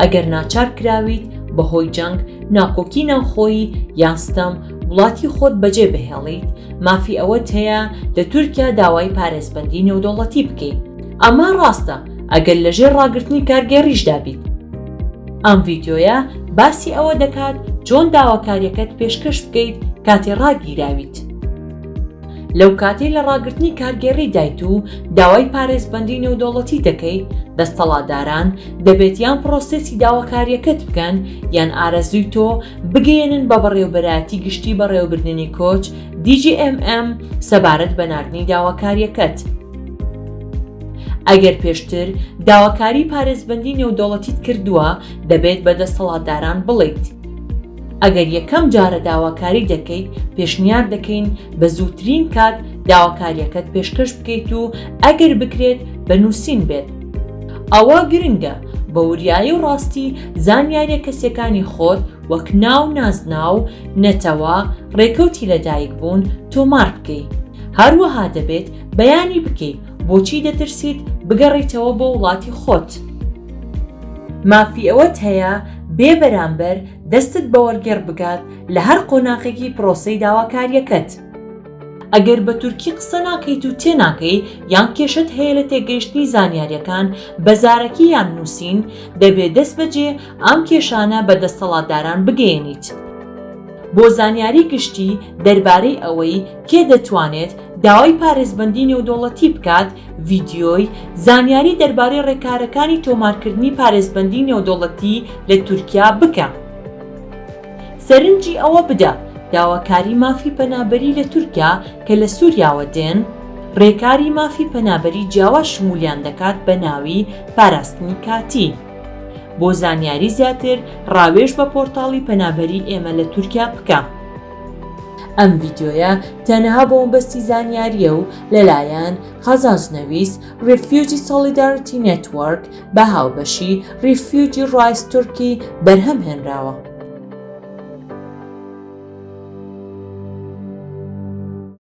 ئەگەر ناچار کراویت بەهۆی جەنگ، ناکۆکی ناوخۆیی یان ستەم وڵاتی خۆت بەجێ بهێڵیت، مافی ئەوەت هەیە لە تورکیا داوای پارێزبەندی نێودەوڵەتی بکەیت. ئەمە ڕاستە ئەگەر لەژێر ڕاگرتنی کارگێڕیشدا بیت. ئەم ڤیدیۆیە باسی ئەوە دەکات چۆن داواکاریەکەت پێشکەش بکەیت کاتێ ڕاگیراویت. لەو کاتەی لە ڕاگرتنی کارگێڕی دایت و داوای پارێزبەندی نێودەوڵەتی دەکەیت، دەستەڵاتداران دەبێت یان پرۆسێسی داواکاریەکەت بکەن یان ئارەزووی تۆ بگەیەنن بە بەڕێوەبەرایەتی گشتی بەڕێوەبردنی کۆچ، DGMM، سەبارەت بە ناردنی داواکاریەکەت. ئەگەر پێشتر داواکاری پارێزبەندی نێودەوڵەتیت کردووە، دەبێت بە دەستەڵاتداران بڵێیت. ئەگەر یەکەم جارە داواکاری دەکەیت، پێشنیار دەکەین بە زووترین کات داواکارییەکەت پێشکەش بکەیت و ئەگەر بکرێت بە نووسین بێت. ئەوە گرنگە بە وریایی و ڕاستی زانیارییە کەسییەکانی خۆت وەک ناو، نازناو، نەتەوە، ڕێکەوتی لەدایکبوون تۆمار بکەی. هەروەها دەبێت بەیانی بکەی بۆچی دەترسیت بگەڕێیتەوە بۆ وڵاتی خۆت. مافی ئەوەت هەیە بێ بەرامبەر دەستت بە وەرگێڕ بگات لە هەر قۆناغێکی پرۆسەی داواکارییەکەت. ئەگەر بە تورکی قسە ناکەیت و تێناگەی یان کێشەت هەیە لە تێگەیشتنی زانیارییەکان بە زارەکی یان نووسین، دەبێ دەستبەجێ ئەم کێشانە بە دەستەڵاتداران بگەیەنیت. بۆ زانیاری گشتی دەربارەی ئەوەی کێ دەتوانێت داوای پارێزبەندی نێودەوڵەتی بکات، ڤیدیۆی، زانیاری دەربارەی ڕێکارەکانی تۆمارکردنی پارێزبەندی نێودەوڵەتی لە تورکیا، بکە. سەرنجی ئەوە بدە، داواکاری مافی پەنابەری لە تورکیا کە لە سوریاوە دێن، ڕێکاری مافی پەنابەری جیاواز شمولیان دەکات بە ناوی پاراستنی کاتی. بۆ زانیاری زیاتر ڕاوێژ بە پۆرتاڵی پەنابەری ئێمە لە تورکیا بکە. ئەم ڤیدیۆیە تەنها بۆ مەبەستی زانیارییە و لەلایەن قازانجنەویست Refugee Solidarity Network بە هاوبەشی Refugee Rights Turkey بەرهەم هێنراوە.